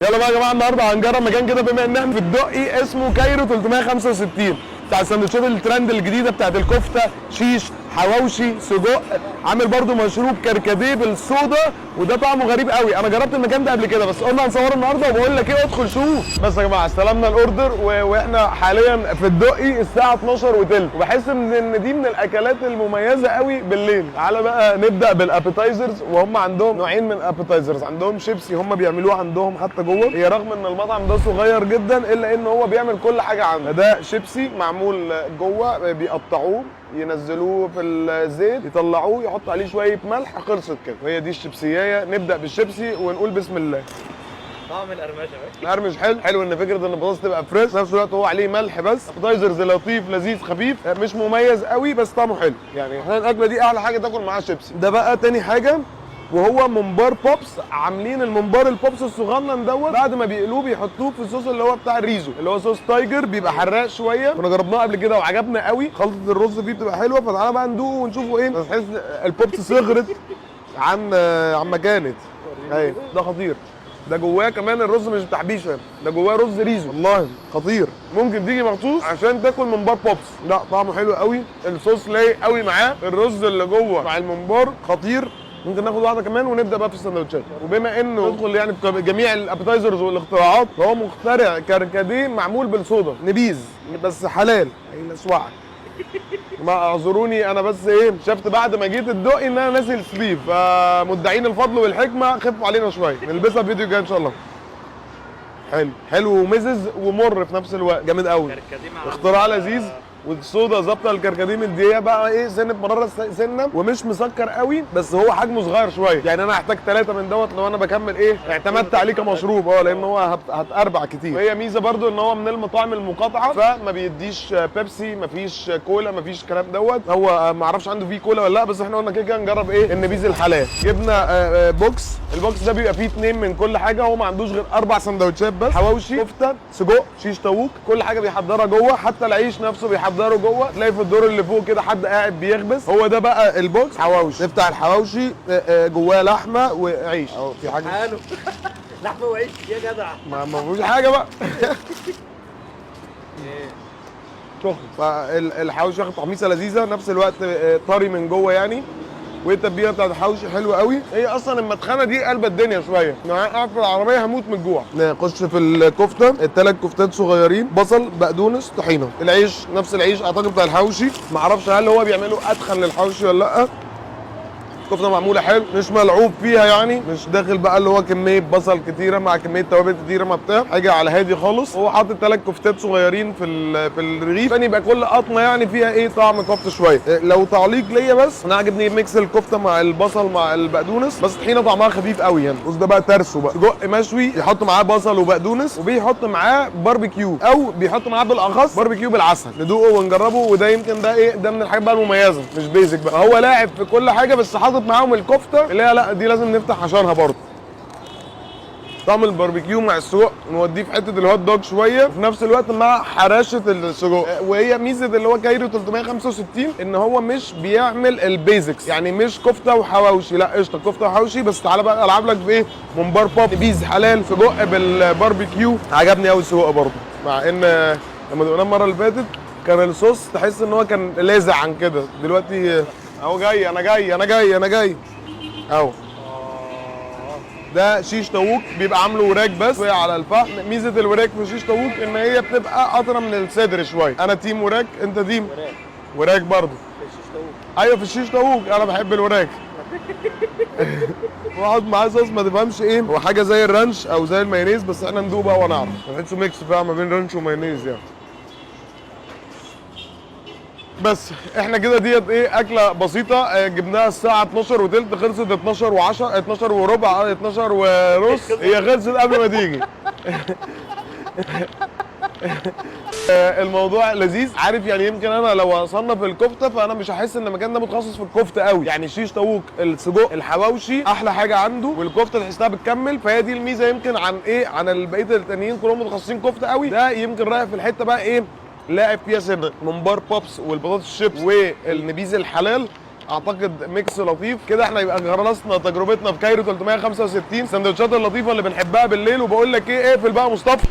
يلا بقى يا جماعه، النهارده هنجرب مكان كده بما ان احنا في الدقي، اسمه كايرو 365، بتاع سندوتشات الترند الجديدة بتاعت الكفتة، شيش، حواوشي، سجق. عامل برضو مشروب كركديه بالصودا، وده طعمه غريب قوي. انا جربت المكان ده قبل كده بس قلنا هنصوره النهارده. وبقول لك ايه، ادخل شوف. بس يا جماعة استلمنا ال order واحنا حاليا في الدقي الساعة 12 وتلت، وبحس ان دي من الاكلات المميزة قوي بالليل. تعالى بقى نبدا بال appetizers، وهم عندهم نوعين من ال appetizers. عندهم شيبسي هم بيعملوه عندهم حتى جوه. هي رغم ان المطعم ده صغير جدا الا ان هو بيعمل كل حاجة عنده. ده شيبسي معمول جوه، بيقطعوه ينزلوه في الزيت، يطلعوه، يحطوا عليه شوية ملح، خلصت كده. وهي دي الشيبسيايه. نبدا بالشيبسي ونقول بسم الله. طعم القرمشه. القرمش حلو حلو، ان فكرة ان البطاطس تبقى fresh، في نفس الوقت هو عليه ملح بس. appetizers لطيف لذيذ خفيف، مش مميز قوي بس طعمه حلو. يعني احنا الاكلة دي احلى حاجة تاكل معاها شيبسي. ده بقى تاني حاجة، وهو ممبار pops. عاملين الممبار ال pops الصغنن دوت، بعد ما بيقلوه بيحطوه في الصوص اللي هو بتاع الريزو، اللي هو صوص tiger، بيبقى حراق شويه. كنا جربناه قبل كده وعجبنا قوي. خلطه الرز فيه بتبقى حلوه، فتعالى بقى ندوقه ونشوفه ايه. بس تحس ال pops صغرت عن ما كانت. ايوه ده خطير. ده جواه كمان الرز مش تحبيشه، ده جواه رز ريزو. والله خطير. ممكن تيجي مخصوص عشان تاكل ممبار pops. لا طعمه حلو قوي، الصوص لايق قوي معاه، الرز اللي جوه مع الممبار خطير. ممكن ناخد واحدة كمان ونبدا بقى في السندوتشات. وبما انه ندخل يعني في جميع ال appetizers والاختراعات، فهو مخترع كركديه معمول بالصودا، نبيذ بس حلال. الاسواق ما اعذروني، انا بس ايه، شفت بعد ما جيت الدقي ان انا ناسي ال sleeve، فمدعين الفضل والحكمة خفوا علينا شويه، نلبسها في فيديو جاي ان شاء الله. حلو حلو ومزز ومر في نفس الوقت، جامد قوي. كركديه مع اختراع لذيذ، والصودا ظابطة الكركديه، مديه بقى ايه سنة مرارة سنه، ومش مسكر قوي، بس هو حجمه صغير شويه. يعني انا هحتاج 3 من دوت لو انا بكمل ايه، اعتمدت عليه كمشروب، لان هو هتقربع كتير. وهي ميزة برضو ان هو من المطاعم المقاطعه، فما بيديش بيبسي، ما فيش كولا، ما فيش كلام دوت. هو ما اعرفش عنده فيه كولا ولا لا، بس احنا قلنا كده كده نجرب ايه النبيذ الحلال. جبنا box. ال box ده بيبقى فيه 2 من كل حاجه. هو ما عندوش غير 4 سندوتشات بس، حواوشي، كفته، سجق، شيش طاووق، كل حاجة بيحضرها جوه، حتى العيش نفسه بيحضره جوه. تلاقي في الدور اللي فوق كده حد قاعد بيخبز. هو ده بقى ال box. حواوشي، نفتح الحواوشي، جواه لحمه وعيش اهو. في حاجة حلو. لحمه وعيش يا جدع. ما فيهوش حاجة بقى. سخن. فالحواوشي واخد تحميصه لذيذة، نفس الوقت طري من جوه يعني، والتتبيله بتاعت الحواوشي حلوة قوي. هي اصلا المدخنه دي قلبه الدنيا شوية. انا قاعد في العربية هموت من الجوع. نخش في الكفتة، الثلاث كفتات صغيرين، بصل، بقدونس، طحينه. العيش نفس العيش اعتقد بتاع الحواوشي، معرفش هل هو بيعمله اتخن للحواوشي ولا لا. الكفتة معمولة حلو، مش ملعوب فيها يعني، مش داخل بقى اللي هو كمية بصل كتيرة مع كمية توابل كتيرة ما بتاع، حاجة على هادي خالص. هو حاطط 3 كفتات صغيرين في الرغيف عشان يبقى كل قطمه يعني فيها ايه طعم كفته شوية. لو تعليق ليا بس، انا عاجبني mix الكفتة مع البصل مع البقدونس، بس الطحينه طعمها خفيف قوي يعني. بص ده بقى ترسو بقى، سجق مشوي يحط معاه بصل وبقدونس، وبيحط معاه باربيكيو، او بيحط معاه بالاخص باربيكيو بالعسل. ندوقه ونجربه. وده يمكن ده ايه، ده من الحاجات بقى المميزة، مش basic بقى، هو لاعب في كل حاجة، بس حاطط معاهم الكفتة اللي هي لا دي لازم نفتح عشانها برضه. طعم الباربيكيو مع السجق نوديه في حتة ال hot dog شوية، وفي نفس الوقت مع حراشة السجق. وهي ميزة اللي هو كايرو 365 ان هو مش بيعمل ال basics، يعني مش كفته وحواوشي، لا قشطه كفته وحواوشي، بس تعالى بقى العب لك بايه، ممبار بوب، بيز حلال، سجق بالباربيكيو. عجبني قوي السجق برضه، مع ان لما دقناه المرة اللي فاتت كان الصوص تحس ان هو كان لاذع عن كده. دلوقتي اهو جاي، انا جاي انا جاي انا جاي اهو. ده شيش طاووق بيبقى عامله وراك بس على الفحم. ميزة الوراك في شيش طاووق ان هي بتبقى اطرى من الصدر شوية. انا team وراك، انت team وراك. وراك برضه. في الشيش طاووق. ايوه في الشيش طاووق انا بحب الوراك. واقعد معاه صوص ما تفهمش ايه هو، حاجة زي ال ranch او زي المايونيز، بس احنا ندوق بقى ونعرف. تحسه mix بقى ما بين ranch ومايونيز يعني. بس احنا كده ديت ايه اكله بسيطة، جبناها الساعة 12 وتلت، خلصت 12 و10، 12 وربع، 12 ونص، هي خلصت قبل ما تيجي. الموضوع لذيذ، عارف يعني. يمكن انا لو اصنف الكفتة فانا مش هحس ان المكان ده متخصص في الكفتة قوي، يعني شيش طاووق، السجق، الحواوشي احلى حاجة عنده، والكفته تحسها بتكمل. فهي دي الميزة يمكن عن ايه، عن البقية التانيين كلهم متخصصين كفته قوي. ده يمكن رايح في الحتة بقى ايه، لاعب فيها سنة ممبار pops والبطاطس الشيبس والنبيذ الحلال. اعتقد mix لطيف كده. احنا يبقى خلصنا تجربتنا في كايرو 365، السندوتشات اللطيفة اللي بنحبها بالليل. وبقول لك ايه، اقفل بقى مصطفى.